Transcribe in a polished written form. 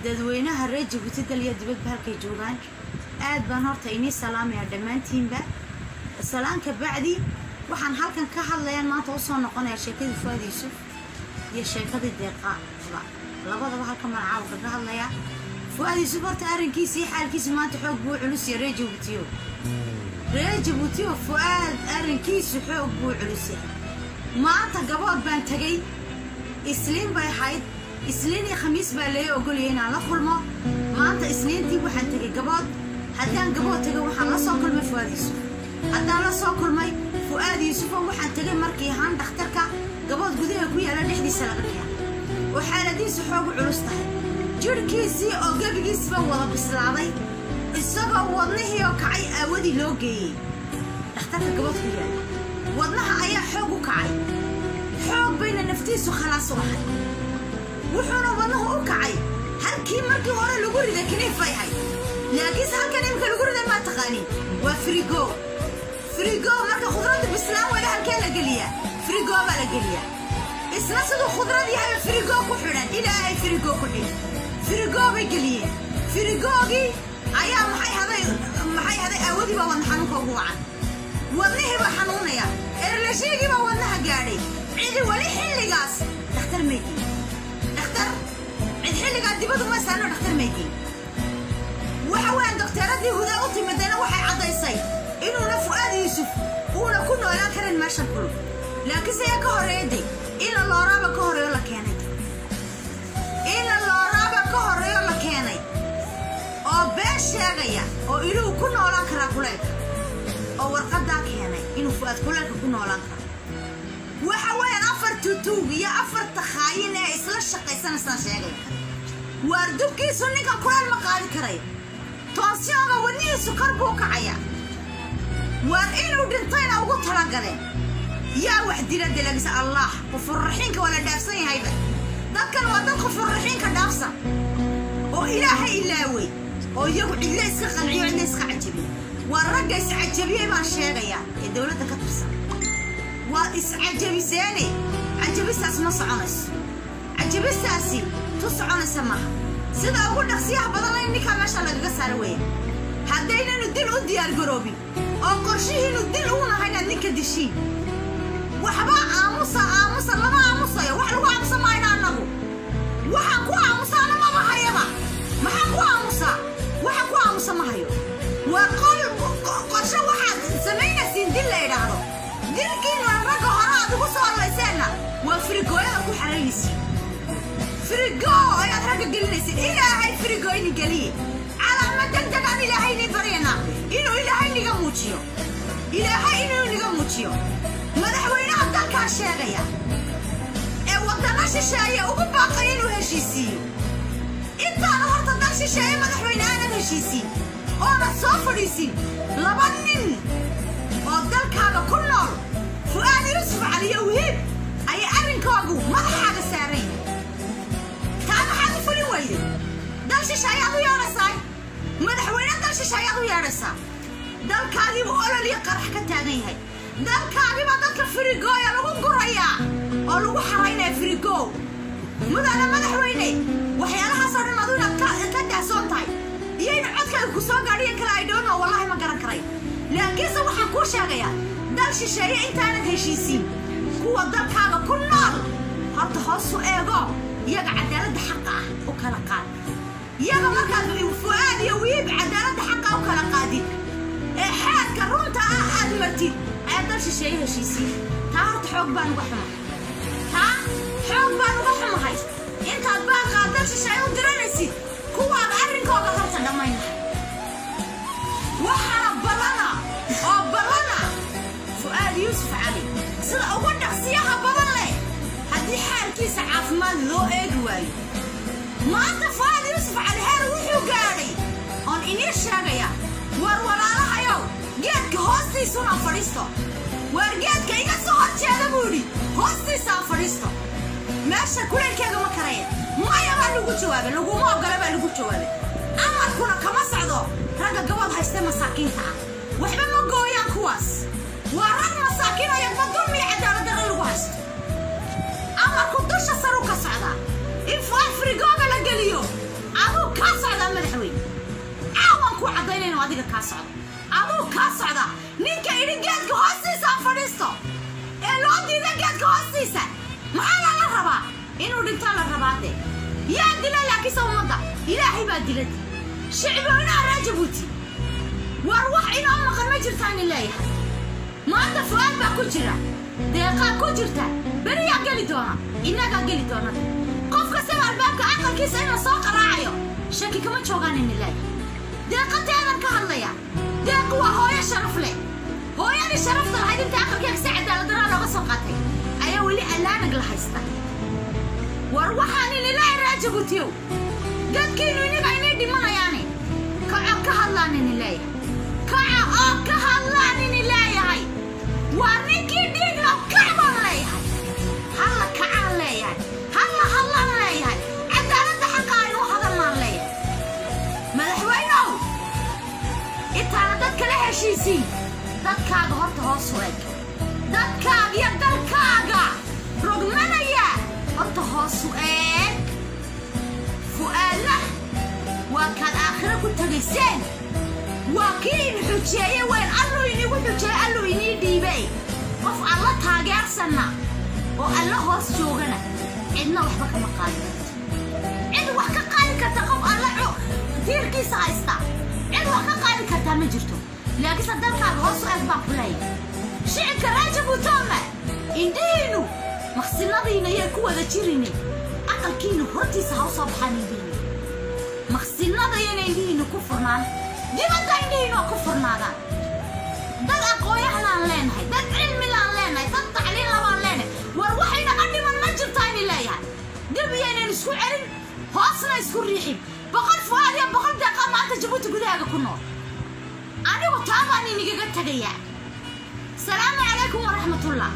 Dadweynaha reer Jabuuti, dal iyo dibadba halkay joogaan, aad baan horta inii salaamayaa dhammaantiinba. Salaanka bacdi, waxaan halkan ka hadlayaan maanta usoo noqonayaa sheekadii Fuaad Yuusuf iyo sheekadii Deeqaba. Labadaba halkan baan caawa kaga hadlayaa. Fuaad Yuusuf horta arrinkiisa iyo xaalkiisu maanta xoog buu culus yahay. Reer Jabuutiyo, reer Jabuutiyo, Fu'aad arrinkiisu xoog buu culus yahay maanta. Gabood baan tegey, Isliin bay ahayd. Isliin iyo Khamiis baa laga ogolayay inaan la kulmo. Maanta Isniintii waxaan tegey Gabood. Haddaan Gabood tegay, waxaan la soo kulmay Fu'aad Yuusuf. Haddaan la soo kulmay Fu'aad Yuusufoo, waxaan tegay markii ahaan dhakhtarka Gabood gudaha ku yaalla dhexdiisa laga keenay oo xaaladiisu xoog u culus tahay, jidhkiisii oo gebigiisiba wada bislaaday, isagoo wadnihii oo kacay aawadii loo geeyey dhakhtarka Gabood ku yaalla. Wadnaha ayaa xoog u kacay, xoog bayna naftiisu khalaas u ahay. Wuxuuna wadnuhu u kacay halkii markii hore lagu riday kaniif bay ahayd, laakiinse halkan imika lagu riday maa taqaanin? Waa frigo. Frigo marka khudradda bislaan weyda halkee la geliyaa? Frigo baa la geliyaa. Isna siduu khudrad yahay frigo ku xidhan, Ilaahay frigo ku xidhan, frigo bay geliyeen. Frigoogii ayaa maxay haday aawadii baa wadna xanuunka ugu wacan. Wadnihii baa xanuunaya, allergie-gii baa wadnaha gaadhay. Cidi weli xilligaas dhakhtar may geyn, dhakhtar cid xilligaa dibadu ma saarno, dhakhtar may geyn. Waxa weeyaan dokteeradii Huda u timidayna waxay caddaysay inuuna Fu'aad Yuusuf uuna ku noolaan karin meeshan kulub. Laakiinse yaa ka horreeyaday? Ina looraaba ka horreeyo la keenay, ina looraaba ka horreeyo la keenay oo been sheegaya oo iluu ku noolaan karaa kuleylka, oo warqaddaa keenay inuu Fu'aad kuleylka ku noolaan karo. Waxa weeyaan afar tutuug iyo afarta khaayin ee isla shaqaysanaysaan sheegaya. Waar dubkiisu ninkan kuleyl ma qaadi karayo, tension-ga wadnihiisu kor buu kacaya. Waar inuu dhintayna ugu talagaleen. Yaa wax dila delagisa? Allah qufurraxiinka waa la dhaafsan yahayba. Dadkan waa dad qufurraxiinka dhaafsan oo Ilaahay ilaawey, oo iyagu cidle iska qanciyo, cidle iska cajabiyey. Waa ragga iscajabiyey baan sheegayaa ee dowladda ka tirsan. Waad iscajabiseene, cajabistaas ma soconayso, cajabistaasi tu soconaysa maaha. Sida ugu dhaqsiyaha badan in ninkaa meesha lagaga saaro weeya. Haddaynanu dil u diyaargaroobin oo qorshihiinu dil uun ahay inaad ninka dishiin, waxba aamusa, aamusa lama aamusayo. Wax lagu aamusa maayna annagu. Waxaan ku aamusaana mama hayaba. Maxaan ku aamusaa? Waxaan ku aamusa ma hayo. Waa qol qorshe waxaad samaynaysiin dil la idhaahdo. Dilkiina ragga hore aad ugu soo hadlayseenna waa frigooyada ku xaraynaysiin. Frigo ayaad ragga gelinaysiin. Ilaahay frigo ini geliye. Calaamad deg deg aan Ilaahay inii baryanaa inuu Ilaahay niga muujiyo, Ilaahay inuu niga muujiyo. Madaxweynaha dalkaa sheegaya ee waddana shisheeye ugu baaqaya inuu heshiisiiyo, intaana horta dal shisheeye madaxweyne aanad heshiisiin oonad soo fadhiisin laba nin oo dalkaaga ku nool, Fu'aad Yuusuf Caliyo Wihiib, ayay arrinkoogu madaxaaga saaran yahay. Taa maxaad u fulin weyday? Dal shisheeyaad u yeedhaysaa, madaxweyne dal shisheeyaad u yeedhaysaa. Dalkaagiibu olol iyo qarax ka taagan yahay, dalkaagiibaa dadka frigooya lagu gurayaa oo lagu xaraynaya frigo. Mudane madaxweyne, waxyaalahaasoo dhan adu inaad ka daahsoon tahay iyo in codkaaga ku soo gaadhiyo kale, I don't know, wallahi ma garan karayo. Laakiinse waxaan kuu sheegayaa, dal shisheeye intaanad heshiisiin, kuwa dalkaaga ku nool horta hoos u eego, iyaga cadaaladda xaqa ah u kala qaad. Iyaga markaad Fu'aad iyo Wiib cadaaladda xaqa u kala qaadid ee xeerka runta ah aad martid, ayaa dal shisheeye heshiisiin. Taa horta xoog baan uga xumahay, taa xoog baan uga xumahay. Intaad baaqaa dal shisheeye u diranaysid, kuwaad arrinkooga horta dhammaynahay. Waxaana ballana oo ballana, Fu'aad Yuusuf Cali sida ugu dhaqsiyaha badan leh haddii xaalkiisa caafimaad loo eegi waayo. Maanta Fu'aad Yuusuf Cali heer wuxuu gaadhay oon inii sheegaya. War walaalahayow, geedka hoostiisuna fadhiisto. Waar geedka iga soo hor jeeda, buu yidhi, hoostiisaa fadhiisto, meesha kulaylkeega ma karaya. Maya baa lagu jawaabay, laguma ogola baa lagu jawaabay. Amarkuna kama socdo ragga Gabood hayste masaakiinta ah. Waxba ma gooyaan kuwaas, waa rag masaakiin oo yagba dulmi iyo cadaalad darro lagu haysto. Amarku dusha saru ka socdaa in Fuaad frigooga la geliyo. Adiga kaa socda, aduu kaa socda. Ninka idhi geedka hoostiisa ha fadhiisto ee loo diida geedka hoostiisa, maxaa lala rabaa? Inuu dhintaa la rabaade. Yaa dila? Laakiinse ummadda Ilaahay baa dilad. Shicibweynaha reer Jabuuti, war wax inoo maqan ma jirtaani leeyahay. Maanta Fu'aad baa ku jira, Deeqaa ku jirta, beriyaa geli doona, innagaa geli doona. Qof kastaba albaabka aqalkiisa in la soo qaraacayo shaki kama joogaan ini leeyahay. Deeqateedan ka hadlaya. Deequ waa hooyo sharaf leh. Hooyadii sharafta lahayd inta aqalkeega si cadaaladdaraa looga soo qaatay ayaa weli allaanag la haysta. War waxaan ini leeyahay, reer Jabuutiyow, dadkiinu iniga inay dhimanayaane, kaco ka hadlaan ini leeyahay. Kaca oo ka hadlaan ini leeyahay. Waa ninkii dhiiglow, kac baan leeyahay. Halla kacaan leeyahay, halla hadlaan leeyahay, cadaaladda xaqa aynu hadalnaan leeyahay. Madaxweynow, intaana dad kala heshiisiin, dadkaaga horta hoos u eg. Dadkaaga iyo dalkaaga rogmanaya horta hoos u eeg. Fu'aadna waa kaad aakhiro ku tegayseen, waa kii in xujeeye weyn. Alluu inigu xujeeye, alluu inii dhiibay. Qof Alla taageersanna oo Alla hoos joogana cidna waxba kama qaadi karto. Cid wax ka qaadi karta qof Alla tiirkiisa haysta, cid wax ka qaadi kartaa ma jirto. Laakiinse dalkaaga hoos u eg baan ku leeyahay. Shicibka reer Jabuutoma, indhihiinu maqsinadiina yay ku wada jirini, aqalkiina hortiisa ha u soo baxaan indhihiinu. Maqsinada yana indhihiinu ku furnaan, dibadda indhihiinu ha ku furnaadaan. Dad aqoon-yahanaan leenahay, dad cilmilaan leenahay, dad tacliin labaan leenahay. War waxaynaga dhiman ma jirtaa ini leeyahay. Dib iyaynan isku celin, hoosna isku riixin. 100 Fuaad iyo 100 Deeqa maanta Jabuuti gudahaaga ku nool. Anigu taa baan inigaga tegayaa. Salaamu calaykum waraxmatullah.